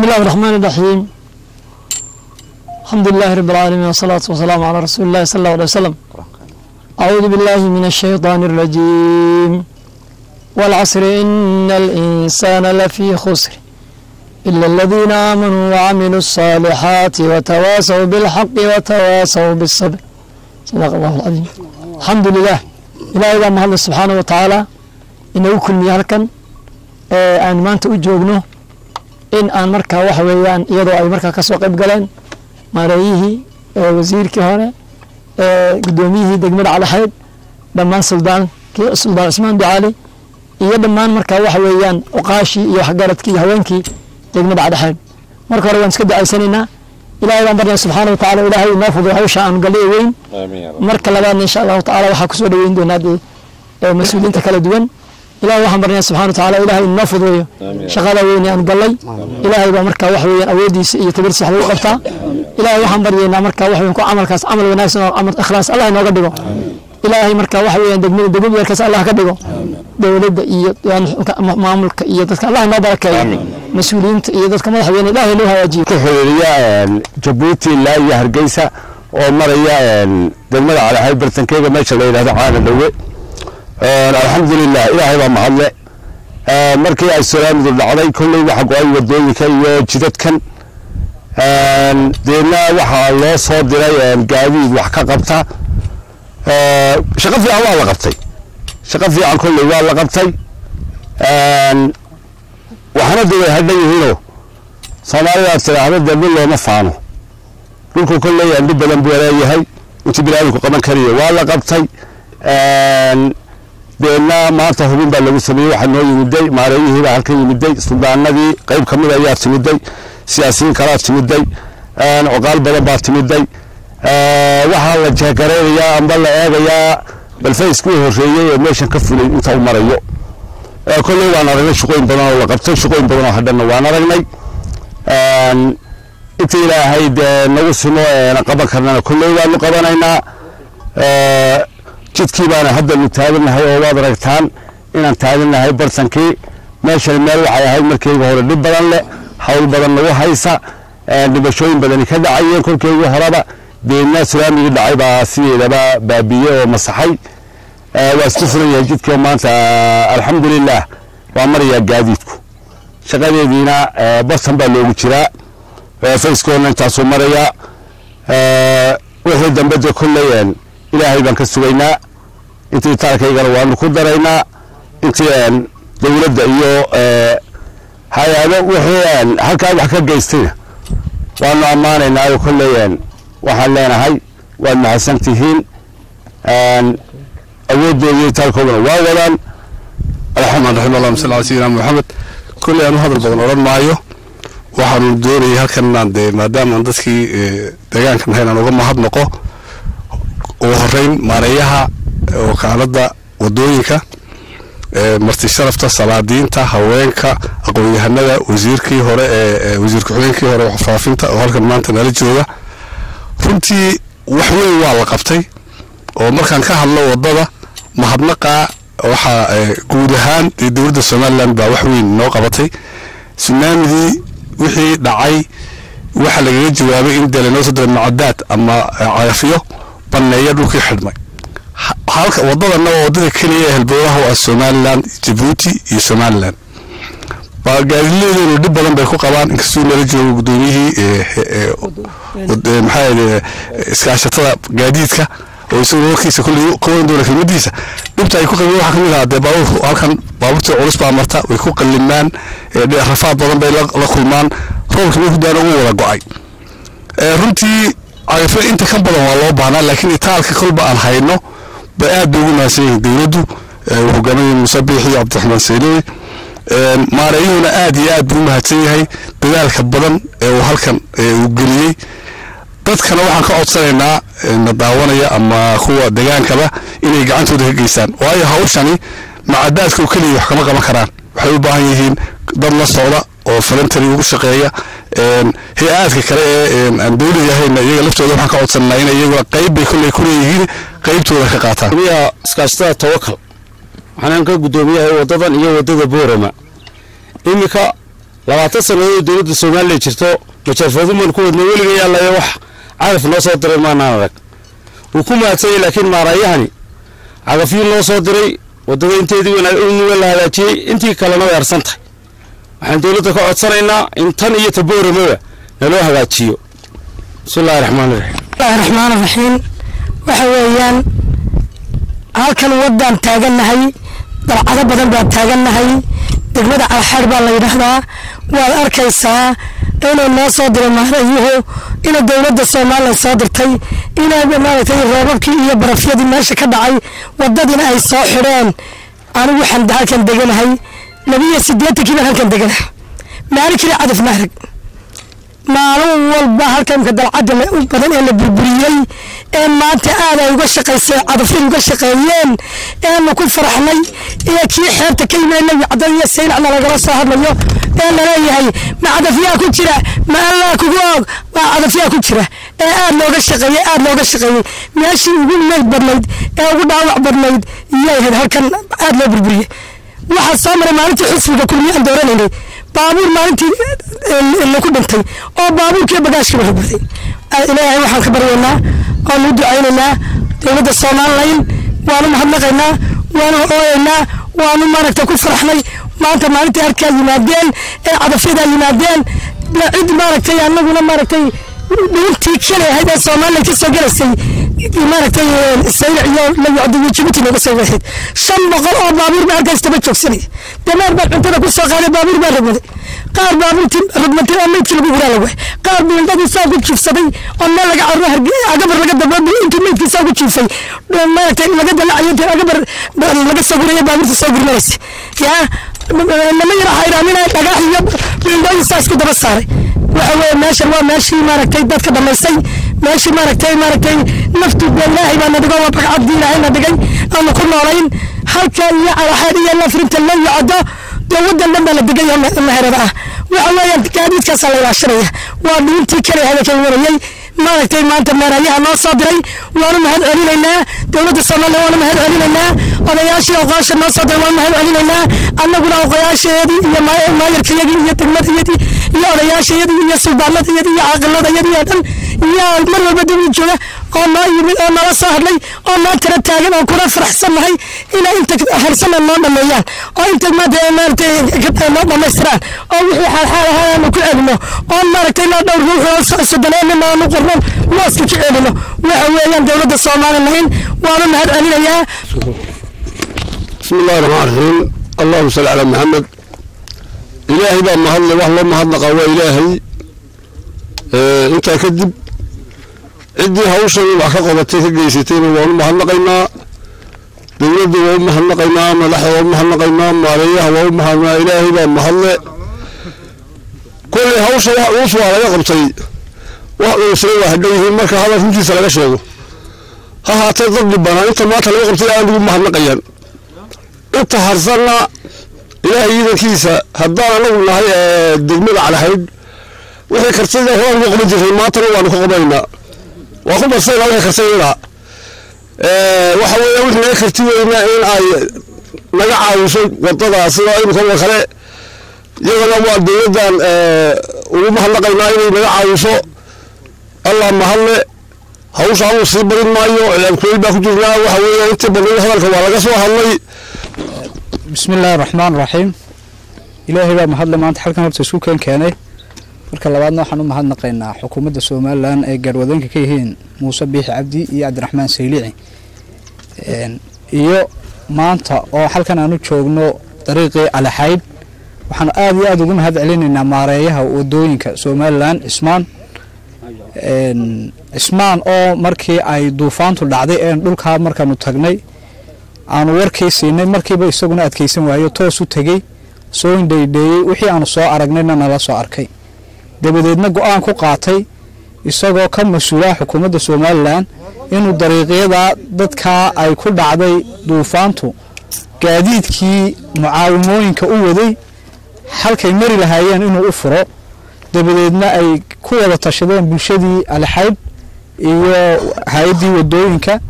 الله الرحمن الرحيم، الحمد لله رب العالمين، والصلاة والسلام على رسول الله صلى الله عليه وسلم. أعوذ بالله من الشيطان الرجيم. والعصر إن الإنسان لفي خسر إلا الذين آمنوا وعملوا الصالحات وتواصوا بالحق وتواصوا بالصبر. صدق الله العظيم. الحمد لله، إلهي baa mahadle subxaanahu wa tacaala inagu kulmiye halkan ee aan maanta u joogno in aan markaa waxa weeyaan, iyadoo ay markaa kasoo qayb galeen maareeyihii, wasiirkii hore, guddoomiyihii degmada Calaxayd, dhammaan suldaankii, Suldaan Cusmaan Ducaali, iyo dhammaan markaa waxa weeyaan cuqaashii iyo waxgaradkii iyo haweenkii degmada Calaxayd. Marka hore waan iska ducaysanaynaa. Ilahay baan barnaya subxaana wa tacala Ilaahay inoo fuduy hawsha aan gallay weyn. Marka labaadna, insha Allahu tacala, waxaa kusoo dhaweyn doonaa dee mas-uuliyiinta kala duwan. Ilahay waxaan barnaya subxana wa tacala Ilahay inoo fududeeyo shaqada weyn ee aan gallay. Ilaahay baa markaa wax weeyaan awoodiisa iyo tabirtiisa wax lagu qabtaa. Ilahay waxaan baryaynaa markaa wax weyn ku camalkaas camal wanaagsan oo camal ikhlaas Allah inooga dhigo. Ilaahay markaa waxa weeyaan degmada degmada yarkaas Allah ka dhigo. Dowladda iyo maamulka iyo dadka Allah inoo barakeeyo, mas-uuliyiinta iyo dadka madaxweyne Ilaahay loo hagaajiyo. Ku xiriiriya Jabuuti ilaa iyo Hargeysa oo maraya degmada Calaxay bartankeega, meesha la yidhahdo Caana Dhowe. Alxamdulilah, Ilaahay baa mahadle. Markii ay salaamidu dhacday, kolley waxa go-ay wadooyinka iyo jidadkan. Deedna waxaa loo soo diray gaadiid wax ka qabta. Shaqo fiican waa la qabtay, shaqo fiican kolley waa la qabtay. Waxaana de way hadhan yihiinoo Soomaalida tidhaahdo dee dhul looma faano. Dhulku kolley dhib badan buu leeyahay. Intii biniaadamku qaban karayo waa la qabtay. Deedna maanta hubin baa lagu sameeyey. Waxaa noo yimiday maareeyihii baa halkan yimiday, suldaanadii qayb kamid ayaa timiday, siyaasiyiin kalaa timiday, cuqaal badan baa timiday. Waxaa la jeegareynayaa amba la eegayaa bal phase-kii horreeyey ee meeshan ka fulay inta uu marayo. Kolley waan aragnay shaqooyin badan oo la qabtay, shaqooyin badan oo hadhanna waan aragnay. Inta Ilaahay dee nagu simo eena qaban karnana kolley waanu qabanaynaa. Jidkii baana haddanu taagannahay oo waad aragtaan inaan taagannahay bartankii. Meeshan meel waxay ahayd markayga hore dhib badan leh, hawl badan nagu haysa, dhibashooyin badani ka dhacayeen kolkeygii horeba. Deedna tsunamigii dhacay baa sideedaba baabiye oo masaxay. Waa isku furan yahay jidkii maanta, alxamdulilah, waa marayaa gaadiidku. Shaqadeediina bartan baa loogu jiraa. Phase-koona intaasuu marayaa. Wixii dambe dee kolley Ilaahay baan ka sugaynaa. Intii taalkaygana waanu ku daraynaa. Intii dowladda iyo hay-ado wixii halkaa wax ka geystayna waanu ammaanaynaa oo kolley waxaan leenahay waad mahadsan tihiin. Awoodooda iyo taalkoodana waa wadaan. الرحمن الرحيم، اللهم صل على سيدنا محمد. Kolley aanu hadal badan odhan maayo. Waxaanu doonayay halkan inaan dee maadaama aan dadkii deegaanka nahay inaan uga mahadnaqo ugu horreyn maareeyaha wakaaladda wadooyinka, marti sharafta, salaadiinta, haweenka, aqoon-yahanada, wasiirkii hore ee wasiir ku-xigeenkii hore faafinta oo halkan maanta nala jooga. Runtii wax weyn waa la qabtay oo markaan ka hadlo wadada mahadnaqa waxaa guud ahaan dee dowladda Somaliland baa wax weyn noo qabatay. Tsunamidii wixii dhacay waxaa lagaga jawaabay in dee lanoo soo diray macadaad ama cagafyo banneeya dhulkii xidhmay. Halka wadadana waa wadada keliya ee halbowlaha u ah Somaliland, Jabuuti iyo Somaliland. Baa gaadiidleeduna dhib badan bay ku qabaan, inkastuu nala joogo guddoomiyihii maxaa yidhi iskaashatada gaadiidka oo isaguna warkiisa kolley ka waran doona kelmadiisa. Dhibta ay ku qabeen waxaa kamid ahaa dee baabuurku halkan baabuurta culus baa marta, way ku qallimaan, rafaad badan bay la kulmaan. Roobkii markuu daana ugu wada go'ay. Runtii cagafyo inta ka badan waa loo baahnaa, laakiin itaalka kolba aan hayno ba aad bay ugu mahadsan yihiin dowladdu uu hogaaminaya Muuse Biixi iyo Cabdiraxmaan Saylici. Maareeyuhuna aad iyo aad buu u mahadsan yahay dadaalka badan ee uu halkan uu geliyey. Dadkana waxaan ka codsanaynaa na daawanaya ama kuwa degaankaba inay gacantooda ka geystaan, waayo hawshani macadaadka oo keliya wax kama qaban karaan. Waxay u baahan yihiin dad la socda oo voluntary ugu shaqeeya. Hay-aadka kale ee aan dowliga ahayna iyaga laftooda waxaan ka codsanaynaa inay iyaguna qayb bay kolley ku leeyihiin, qaybtooda ka qaataan. Gudoomiyaha iskaashatada Tawakal, waxaan ka guddoomiyahay wadadan iyo wadada Boorama. Iminka 20 sannadood dowladda Soomaaliya jirto majarfaduman ku wadna weligay alla wax cagaf noo soo diray maanaan arag. Wuu ku mahadsan, laakiin maarayahani cagafyuu noo soo diray, waddada inteedii wanaag la hagaajiyey, intii kalena way arsan tahay. Waxaan dowladda ka codsanaynaa in tan iyo Tabooramaba naloo hagaajiyo. Bismillahi raxmaani raxiim. Bismillahi raxmaani raxiim. Waxa weeyaan halkan waddaan taagannahay, dalcado badan baan taagannahay, degmada Calxaadh baa la yidhaahdaa. Waad arkaysaa inuu noo soo diray maarayuhu, inuu dowladda Somaliland soo dirtay, inay maaragtay roobabkii iyo barafyadii meesha ka dhacay waddadiina ay soo xidheen. Anigu waxaan halkan deganahay 82-kii baan halkan deganahay, maalin kale cadaf ma arag. Maalin walba halkan dalcadda badan ee la burburiyey ee maanta aad ay uga shaqaysay cadafyadu uga shaqeeyeen eenu ku faraxnay, iyo kii xeebta ka yimid Lawi Caddo iyo Saylacna lagala soo hadlayo ee laleeyahay ma cadafyaa ku jira, ma Allah kugu og waa cadafyaa ku jira, ee aad looga shaqeeyey, aad looga shaqeeyey. Meeshii ugu meyd badnayd ee ugu dhaawac badnayd iyay ahayd halkan aad loo burburiyey. Waxaa soo maray maalintii xisbiga Kulmiye aan dooranaynay baabuur maalintii laku dhintay oo baabuurkii bagaashkiiba rogmaday. Ilaahay waxaan ka baryaynaa oonu u ducaynaynaa dowladda Somaliland, waanu mahadnaqaynaa, waanu ooyaynaa, waanu maaragta ku faraxnay maanta maalintii halkaa yimaadeen ee cadafyadaa yimaadeen. Cid maaragtay annaguna maaragtay dhuuntii keli ahayd ee Somaliland ka soo gelaysay maaragtay Saylac iyo Lawi Caddo iyo Jabuuti nooga soo wahayd 500 oo baabuur baa halkaas daba joogsanay. Dameer baa cuntada ku soo qaaday, baabuur baa rogmaday, qaar baabuurtii rogmatay oo meydkii lagu guraa lagu, qaar buundadii saa ku jiifsaday oo meel laga carro Agabar laga daba intuu meydkii saa ku jiifay maaragtay laga dalacayo intii Agabar laga soo guraya baabuurta soo gurmanaysa yaa lama yara xayraaminaya dhagax iyo buundadii saas ku daba saaray. Waxa weeye meeshan waa meeshii maaragtay dadka dhamaysay, meeshii maaragtay naftu ilaahay baa na dhigo, waa bagcaddii Ilaahay na dhigay aanu ku noolayn halka iyo Calaxaad iyo Lafrinta Lawi Caddo dee waddan dhan baa la degay meherada ah. Waxa weeyaan gaadiidkaasaa la ilaashanaya, waa dhuuntii keliya hadalka warayay maaragtay maanta maarayaha noo soo diray. Waanu mahad celinaynaa dowladda Soomaaliya, waanu mahad celinaynaa odayaashii oqaasha noo soo diray, waanu mahad celinaynaa annaguna oqoyaasheedii iyo maayarkayagii iyo degmadayadii iyo odayaashayadii iyo suldaanadayadii iyo caaqiladayadii oo dhan iyo mar walba dib u jooga oo noo yimid oo nala soo hadlay oo maantana taagan oo kuna faraxsannahay inay inta harsana noo dhameeyaan oo inta maanta maaragtay noo dhammaystiraan oo wixii xaalxaal ahaa aanu ku celino oo maaragtay ilaa dhowr ruux oo sodoneenin aanu qorno looska ku celino. Waxa weeyaan dowladda Somaliland waanu mahad celinayaa. بسم الله الرحمن الرحيم، اللهم صل على محمد. إلهي بقى mahadle, wax loo mahadnaqa waa Ilaahay. Intaa kadib ciddii hawshan wax ka qabatay ka geysatayna waanu mahadnaqaynaa, dowladda waa u mahadnaqaynaa, madaxda waa u mahadnaqaynaa, maareeyaha waa u mahadnaqaynaa. Ilaahay baa mahadle. Kolley hawsha wax culus waa laga qabtay, wax culusna waa hadhan yihiin marka hadal runtiisa laga sheego. Ha haatee dad dhibanaa inta maanta laga qabtay aad ugu mahadnaqayaan, inta harsanna Ilaahay ciidankiisa haddaan anagu nahay degmada Calaxaydh wixii kartida horaan uga qaban jirtay maantana waanu ka qabanaynaa, waa ku darsanaa wixii kartidayda. Waxa weeye wixii naga karti weynaa in ay naga caawiso wadada sida imika oo kale, iyagana waa dowladdan ugu mahadnaqaynaa inay naga caawiso. Allah mahadle. Hawsha anuu sii barin maayo, ciyaartooy baa ku jirnaa. Waxa weeye inta badan hadalka waa laga soo hadlay. بسم الله الرحمن الرحيم. Ilaahay baa mahadle maanta halkan horta isku keenay. Marka labaadna waxaan u mahadnaqaynaa xukuumadda Somaliland ee gaarwadeenka ka yihiin Muuse Biixi Cabdi iyo Cabdiraxmaan Saylici, iyo maanta oo halkan aanu joogno dariiqii Calaxaydh. Waxaan aad iyo aad ugu mahad celinaynaa maareeyaha wadooyinka Somaliland Cismaan Cismaan oo markii ay duufaantu dhacday een dhulkaa markaanu tagnay aanu warkii siinay markiiba isaguna adkeysan waayo, toos u tegey, soo indhaydheeyey, wixii aanu soo aragnayna nala soo arkay, dabadeedna go-aan ku qaatay isagoo ka mas-uulaha xukuumadda Somaliland inuu dariiqyada dadkaa ay ku dhacday duufaantu gaadiidkii mucaawimooyinka u waday halkay mari lahaayeen inuu u furo. Dabadeedna ay ku wada tashadeen bulshadii Alxaydh iyo hay-addii wadooyinka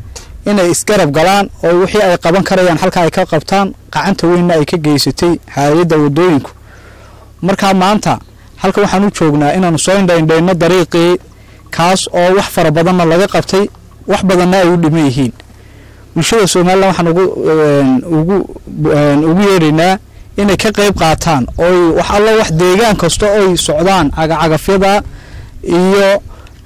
inay isgarab galaan oo wixii ay qaban karayaan halka ay ka qabtaan, qacanta weynna ay ka geysatay hay-adda wadooyinku. Markaa maanta halka waxaan u joognaa inaanu soo indhaindhayno dariiqii, kaas oo wax fara badanna laga qabtay, wax badanna ay u dhiman yihiin. Bulshada Somalilan waxaan ugu yeedhaynaa inay ka qayb qaataan oy wax alla wax deegaan kasta oy socdaan cagacagafyada iyo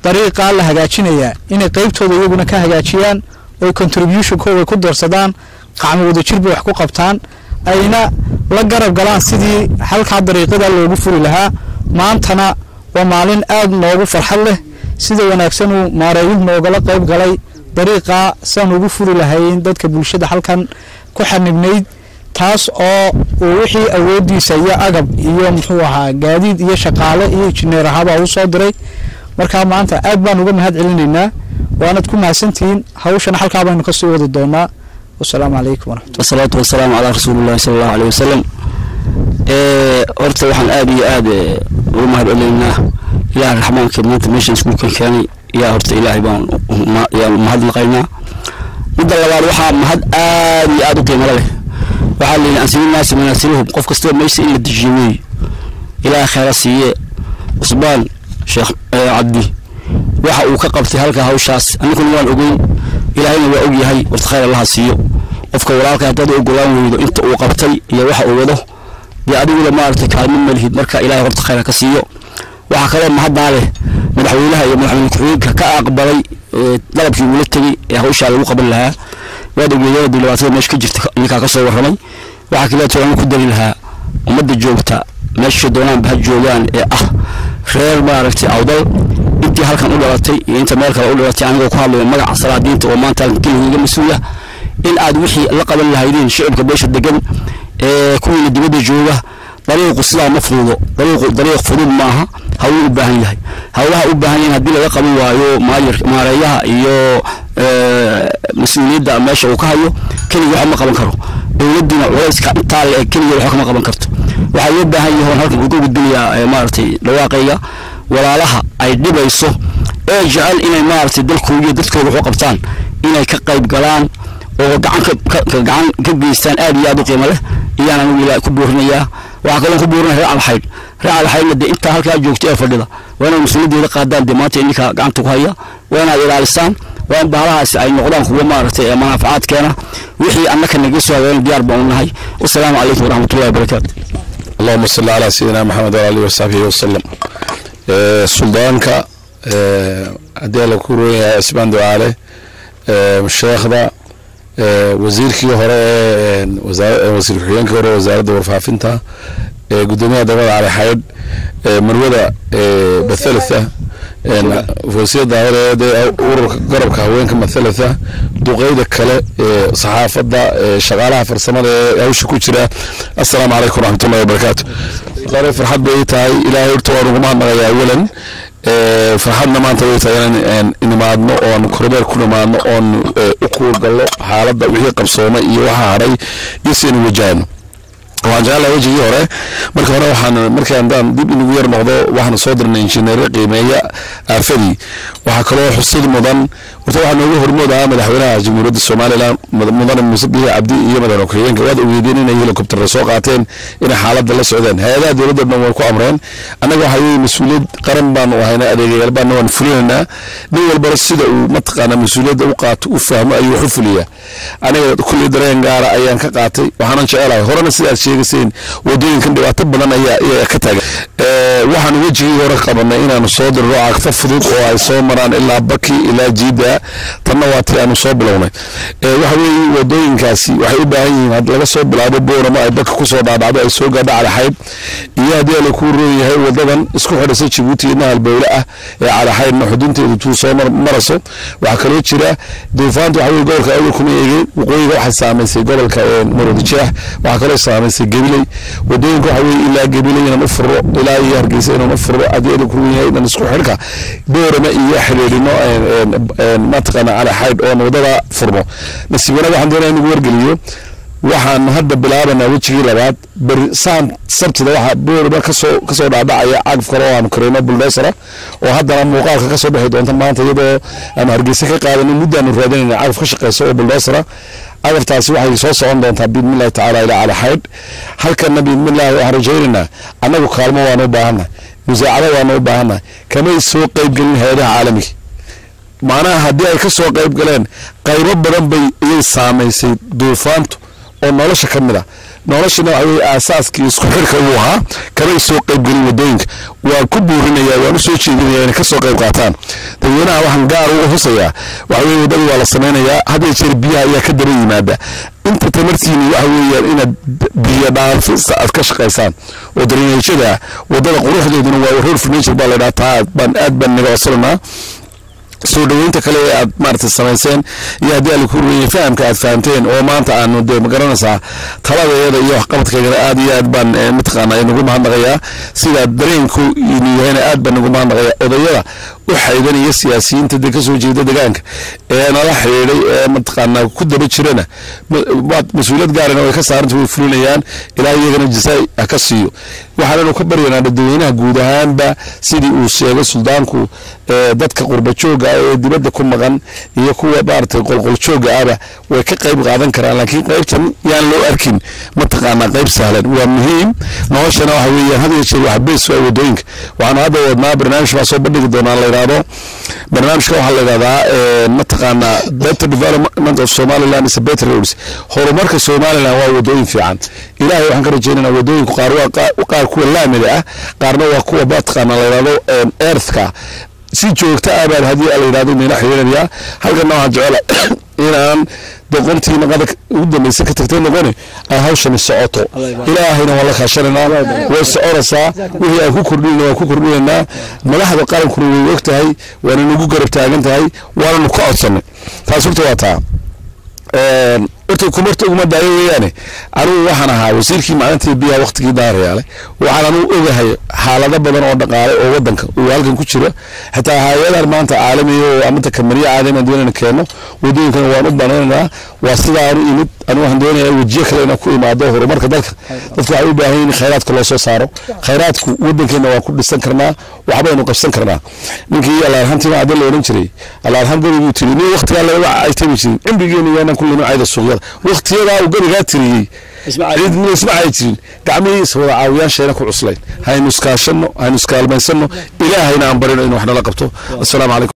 dariiqaa la hagaajinayaa inay qaybtooda iyaguna ka hagaajiyaan oy contributionkooda ku darsadaan. Qacmo wadajir bay wax ku qabtaan, ayna la garab galaan sidii halkaa dariiqada loogu furi lahaa. Maantana waa maalin aad noogu farxad leh, sida wanaagsan uu maareeyuhu noogala qayb galay dariiqa saan ugu furi lahayn dadka bulshada halkan ku xanibnayd, taas oo uu wixii awoodiisa iyo agab iyo muxuu ahaa gaadiid iyo shaqaale iyo injineer ahaabaa uu soo diray. Markaa maanta aad baan uga mahad celinaynaa, waanad ku mahadsantihiin. Hawshana halkaa baynu kasii wadi doonaa. Wasalaamu calaykum waraxmat. Wasalaatu wasalaamu calaa rasuulillahi sala allahu aleyh wasalam. Horta waxaan aad iyo aad ugu mahad celinaynaa Ilaah raxmaanka maanta meeshan iskuulkan keenay. Yaa horta Ilaahay baan yaan mahad naqaynaa. Midda labaad, waxaa mahad aad iyo aad u qiimo leh, waxaa la yidhi ansilu naasi manaasiluhum, qof kastoo meesha in la dejiyo weeye. Ilaah khayra siiye Cusbaan Sheekh Cabdi waxa uu ka qabtay halka hawshaas, aniguna waan ogeyn, Ilaahayna waa og yahay. Horta khayr Allaha siiyo. Qofka walaalka haddaad u ogolaan weydo inta uu qabtay iyo waxa uu wado, dee adiguna maaragtay kaalmo ma lihid. Marka Ilaahay horta khayr ha ka siiyo. Waxaa kaloo mahaddaa leh madaxweynaha iyo madaxweyne ku-xigeenka ka aqbalay dalabkii uula tegey ee hawshaa lagu qaban lahaa. Waad ogeeyeen dhibaatada meesha ka jirta, ninkaa ka soo warramay. Waxaa kaleeto aan ku dari lahaa ummadda joogta meesha doonaanba ha joogaan ee ah reer maaragtay Awdal, intii halkan u dhalatay iyo inta meel kale u dhalatay, anigoo ku hadlayo magaca salaadiinta oo maanta halkan keliga iga mas-uula, in aad wixii la qaban lahaydeen shicibka beesha degan ee kuwiina dibadda jooga. Dariiqu sidaa ma fududo, dariiqu dariiq fudud maaha, hawluu u baahan yahay. Hawlaha u baahan yahay haddii laga qaban waayo maayir maareeyaha iyo mas-uuliyadda meesha uu ka hayo keligii waxa ma qaban karo. Dowladduna culayska intaa la eg keligii waxba kama qaban karto. Waxaa loo baahan yahay oon halkan uga gudbinayaa maaragtay dhawaaqayga walaalaha ay dhibayso ee jecel inay maaragtay dalkooda iyo dadkooda wax u qabtaan inay ka qayb galaan oo gacan ka geystaan. Aad iyo aad u qiimo leh iyaan anigu ilaa ku boorinayaa. Waxaa kaloo ku boorinaya reer Calxaydh. Reer Calxaydhna dee intaa halkaa joogto ee fadhida waa inay mas-uuliyaddeeda qaadaan. Dee maanta idinka gacanta ku haya, waa inaad ilaalisaan, waa in bahalahaasi ay noqdaan kuwo maaragtay manaafacaadkeena. Wixii annaka naga soo hagaagna diyaar baan u nahay. Wasalaamu calaykum waraxmatullahi wabarakaatu. اللهم صل على سيدنا محمد وعلى اله وصحبه وسلم. سلطانka haddii alla ku roon yahay Cismaan Ducaale, sheekhda, wasiirkii hore ee wasiir ku-xigeenkii hore wasaaradda warfaafinta, gudoomiyaha degmada Cali Xaydh, marwada Bathalatha Foosiya Daahir ee ururka garabka haweenka Mathalatha, duqeyda kale ee saxaafadda, shaqaalaha farsamada ee hawsha ku jira, assalaamu calaykum waraxmatullahi wabarakaatu. Qare farxad bay tahay, Ilaahay horta waan ugu mahadnaqayaa awalan. Farxadna maanta way tahay inaan nimaadno oon kormeer ku nimaadno oon u kuurgallo xaaladda, wixii qabsoomay iyo waxa hadhay iyo si aynu wajahno. Waxaan jeclahay wejigii hore, marka hore waxaan markaan daan dib inugu yar noqdo, waxaan soo dirnay injineero qiimeeya aafadii. Waxaa kaloo xusid mudan, horta waxaa noogu hormood ahaa madaxweynaha Jamhuuriyadda Somaliland mudane Muuse Biixi Cabdi iyo madaxweyne ku-xigeenka. Waad ogeydeen inay helicopterra soo qaateen, inay xaaladda la socdeen. Hay-adaha dowladda dhan way ku amreen. Annaga waxaa weeye mas-uuliyad qaran baanu ahaynaa, adeegayaal baana waan fulinaynaa. Nin walbana sida uu mataqaanaa mas-uuliyadda u qaato, u fahmo ayuu wax u fuliyaa. Aniga kulli dareen gaara ayaan ka qaatay, waxaanan jecelahay horena sidaad sheegayseen wadooyinkan dhibaato badan ayaa ka taagan. Waxaan wejigii hore qabanay inaanu soo dirno cagfo fudud oo ay soo maraan ilaa Baki ilaa Jiida. Tanna waa tii aanu soo bilownay. Waxa weeye wadooyinkaasi waxay u baahan yihiin had laga soo bilaabo Boorama ay Baki kusoo dhaadhacdo ay soo gaadho Calaxaydh, iyo haddii ala kuu roon yahay wadadan isku xidhaysa Jabuuti iyo Halbowle ah ee Calaxaydhna xudunteedu tuu soo maraso. Waxaa kaloo jira duufaanta, waxa weye gobolka Awdal kuma eegeen, waqooyiga waxay saamaysay gobolka Maroodi Jeex, waxaa kaloo saamaysay Gabiley. Wadooyinka waxa weye ilaa Gabiley inaan u furro, ilaa iyo Hargeysa inaan u furro, haddii ala kuu roon yahay inaan isku xidhka Boorama iyo xidhiidhino mataqaana Calaxaydh oon wadada furno. Nasiibana waxaan doonaya in ugu wargeliyo, waxaan hadda bilaabanaa wejigii labaad beri saan Sabtida. Waxaa Boorama kasoo dhaadhacaya cagaf kale oo aanu kareyno bulldozera oo haddana muuqaalka kasoo bixi doonta maanta, iyadoo aanu Hargeysa ka qaadanay. Muddaanu raadinayna cagaf ka shaqeysa oo bulldozera. Cagaftaasi waxay soo socon doontaa biidnillahi tacaala ilaa Calaxaydh. Halkanna biidnillahi waxaan rajaynaynaa, annagu kaalmo waanu u baahannahay, musaacado waanu u baahannahay. Kamay soo qaybgelin hay-adaha caalamiga, macnaha haddii ay ka soo qayb galeen, qaybo badan bay iyay saamaysay duufaantu oo nolosha ka mid ah. Noloshana waxa weye aasaaskii isku xirka uu ahaa. Kamay soo qaybgelin wadooyinka. Waan ku buurinaya, waan u soo jeedinaya inay ka soo qayb qaataan. Dadweynaha waxaan gaar uga husayaa, waxa weye waddada waa la samaynayaa, had iyo jeer biyaha ayaa ka daba yimaada. Inta tamartiini waxa weeyaan inaad biyo dhaafista aad ka shaqaysaan oo drainage-ada waddada quruxdeeduna waa road furniture baa la dhahaa. Taa baan aad baan naga codsananaa. Soo dhaweynta kale ee aad maaragtay samayseen iyo haddii alla ku rumeeyey fahamka aad fahamteen oo maanta aanu dee magaranaysaa taladeeda iyo waxqabadkaygana aad iyo aad baan mataqaanaa inagu mahadnaqayaa. Sidaa dareenku inu yahayna aad baan nagu mahadnaqayaa. Odayada u xaydan iyo siyaasiyiinta dee kasoo jeeda degaanka ee nala xidhiidhay ee mataqaanaa ku daba jirana, mas-uuliyad gaarana way ka saaranta, way fulinayaan. Ilaa iyagana jasaa ha ka siiyo. Waxaananu ka baryanaa dadweynaha guud ahaanba, sidii uu sheegay suldaanku, dadka qurba joogga ah ee dibadda ku maqan iyo kuwa maaragtay qolqol joogga ahba way ka qayb qaadan karaan, laakiin qaybtan yaan loo arkin mataqaanaa qayb sahlan, waa muhiim. Noloshana waxa weeyaan had iyo jeer waxa bees waa wadooyinka. Waxaanu hadda wadnaa barnaamij baan soo bandhigi doonaa la yidhaahdo, barnaamijka waxaa la yidhahdaa mataqaanaa "Better Development of Somaliland is a Better Roads". Horumarka Somaliland waa wadooyin fiican. Ilaahay waxaan ka rajaynaynaa wadooyinku qaar waa qaar kuwa laamida ah, qaarna waa kuwa mataqaanaa la yidhahdo earthka. Si joogto ah baan haddii la yidhahdo nila xiriirinayaa. Halkana waxaan jecela inaan doqontii naqada ugu dambaysa ka tagtay noqoni, ay hawshani socoto. Ilaahayna waan la kaashanaynaa, way soconaysaa. Wixii aan ku kordhinayna waan ku kordhinaynaa. Madaxda qarankuna way og tahay, waana nagu garab taagan tahay, waananu ka codsanay. Taas horta waa taa. Horta kumarta uguma daayo weeyaane. Anigu waxaan ahaa wasiirkii maalintii biyaha waqtigii Daarayaale. Waxaan anigu ogahay xaalado badan oo dhaqaale oo wadanka uu halkan ku jiro. Xitaa hay-adan maanta caalamiga oo amanta kamariya caalami aan doonayna keeno, wadooyinkana waan u banaynaynaa. Waa sidaanu imid. Anigu waxaan doonayaa wejiyo kale inaan ku imaado horumarka dalka. Dadku waxay u baahan yihiin in khayraadka loo soo saaro. Khayraadku wadankeena waan ku dhisan karnaa, waxbaynu qabsan karnaa. Ninkii Allaarhamtii cadde la odhan jiray, Allaarham gabiguu tiri nin waqtigaa laba ay tagi jirin cimrigeena yaanaan ku lumin cayda suuqyada. Waqtiyadaa uu gabigaa tiriyey cidna isma cay jirin, gacmihii is wada caawiyaan shayna ku cuslayn. Haynu iskaashanno, haynu iskaalmaysanno, ilaahayna aan barino inuu wax nala qabto. Assalaamu calaykum.